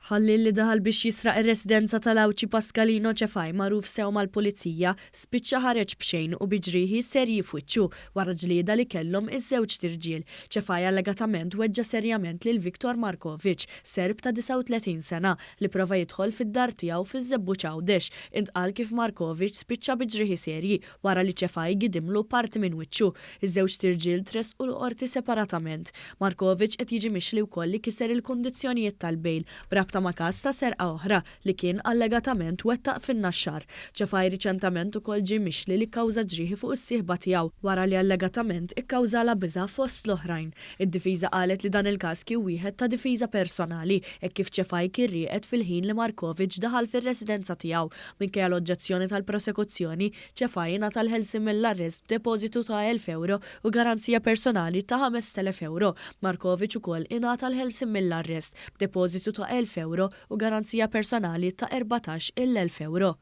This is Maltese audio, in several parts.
Ħalliel li daħal biex jisraq ir-residenza tal-Għawdxi Pascalino Cefai magħruf sew mal-Pulizija spiċċa ħareġ b'xejn u bi ġrieħi serji f'wiċċu wara ġlieda li kellhom iż-żewġt irġiel. Cefai allegatament weġġa' serjament lil Viktor Markovic, Serb ta' 39 sena li prova jidħol fid-dar tiegħu fiż-Żebbuġ Għawdex. Intqal kif Markovic spiċċa bi ġrieħi serji wara li Cefai gidimlu parti minn wiċċu. Iż-żewġt irġiel tressqu l-Qorti separatament. Markovic qed jiġi mixli wkoll li kiser il-kundizzjonijiet tal-bail b'rabta ma' każ ta' serqa oħra li kien allegatament wettaq fin-Naxxar. Cefai riċentament ukoll ġie mixli li kkawża ġrieħi fuq is-sieħba tiegħu wara li allegatament ikkawżalha biża' fost l-oħrajn. Id-difiża qalet li dan il-każ kien wieħed ta' difiża personali hekk kif Cefai kien rieqed fil-ħin li Markovic daħal fir-residenza tiegħu. Minkejja l-oġġezzjoni tal-prosekuzzjoni, Cefai ingħata l-ħelsien mill-arrest b'depożitu ta' €1,000 u garanzija personali ta' €5,000. Markovic ukoll ingħata l-ħelsien mill-arrest b'depożitu ta' €1,000 u garanzija personali ta' €14,000.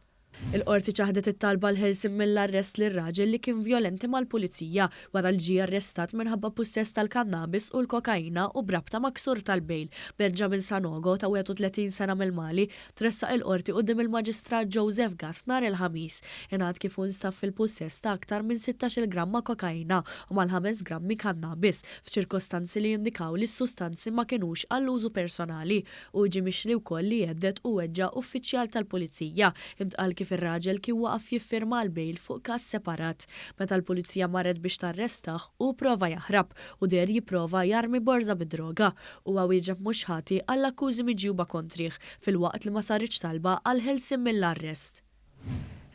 Il-Qorti ċaħdet it-talba għall-ħelsien mill-arrest lir-raġel li kien vjolenti mal-Pulizija wara li ġie arrestat minħabba pussess tal-kannabis u l-kokaina u b'rabta ma' ksur tal-bail. Benjamin Sanogo, ta' 31 sena mill-Mali, Tressaq il-Qorti quddiem il-Maġistrat Joseph Gatt nhar il-Ħamis. Ingħad kif hu nstab fil-pussess ta' aktar minn 16-il gramma kokaina u mal-ħames grammi kannabis, f'ċirkostanzi li jindikaw li s-sustanzi ma kinux għall-użu personali. Hu ġie mixli wkoll li hedded u weġġa' uffiċjal tal-Pulizija. Intqal kif ir-raġel kien waqaf jiffirma għall-bail fuq każ separat. Meta l-Pulizija marret biex tarrestah, hu prova jaħrab u deher jipprova jarmi borża bid-droga. Huwa wieġeb mhux ħati għall-akkużi miġjuba kontrih, filwaqt li ma saritx talba għall-ħelsien mill-arrest.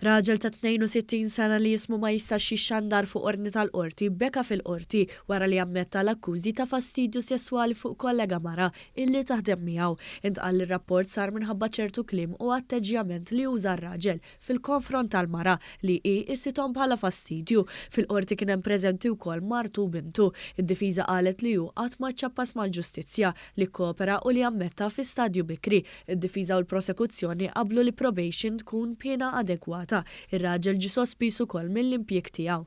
Raġel ta' 62 sena li ismu ma jistax jixxandar fuq ordni tal-Qorti beka fil-Qorti wara li ammetta l-akkużi ta' fastidju sesswali fuq kollega mara illi taħdem miegħu. Intqal li r-rapport sar minħabba ċertu kliem u atteġġjament li uża r-raġel fil-konfront tal-mara li hi qisithom bħala fastidju. Fil-Qorti kien hemm preżenti wkoll martu u bintu. Id-difiża qalet li hu qatt ma ċċappas mal-ġustizzja, li kkopera u li ammetta fi stadju bikri. Id-difiża u l-prosekuzzjoni qablu li probation tkun piena adegwata. Ir-raġel ġie sospiż ukoll mill-impjieg tiegħu.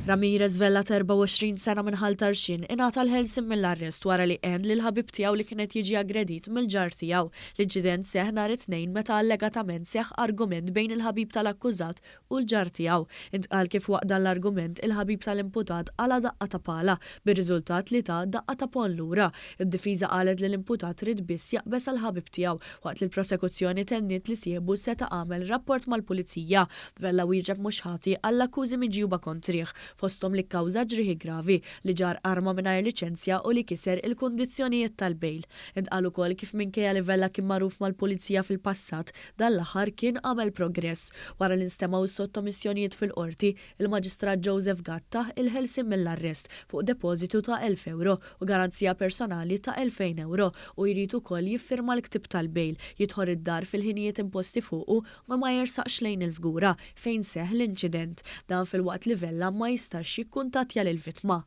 Ramirez Vella ta' 24 sena minn Ħal Tarxien ingħata l-ħelsien mill-arrest wara li għen lill-ħabib tiegħu li kien qed jiġi aggredit mill-ġar tiegħu. L-inċident seħħ nhar it-Tnejn meta allegatament seħħ argument bejn il-ħabib tal-akkużat u l-ġar tiegħu. Intqal kif waqt dan l-argument il-ħabib tal-imputat qala' daqqa ta' pala, bir-riżultat li ta daqqa ta' ponn lura. Id-difiża qalet li l-imputat ried biss jaqbeż għall-ħabib tiegħu, waqt li l-prosekuzzjoni tenniet li sieħbu seta' għamel rapport mal-pulizija. Vella wieġeb mhux ħati għall-akkużi miġjuba kontrih, fosthom li kkawża ġrieħi gravi, li ġarr arma mingħajr liċenzja u li kiser il-kundizzjonijiet tal-bail. Intqal ukoll kif minkejja li Vella kien magħruf mal-Pulizija fil-passat, dan l-aħħar kien għamel progress. Wara li nstemgħu s-sottomissjonijiet fil-Qorti, il-Maġistrat Joseph Gatt tah il-ħelsien mill-arrest fuq depożitu ta' €1,000 u garanzija personali ta' €2,000 u jrid ukoll jiffirma l-ktieb tal-bail, jidħol id-dar fil-ħinijiet imposti fuqu u ma jersaqx lejn il-Fgura, fejn seħħ l-inċident. Dan filwaqt li Vella ma jistax jikkuntattja lill-vittma.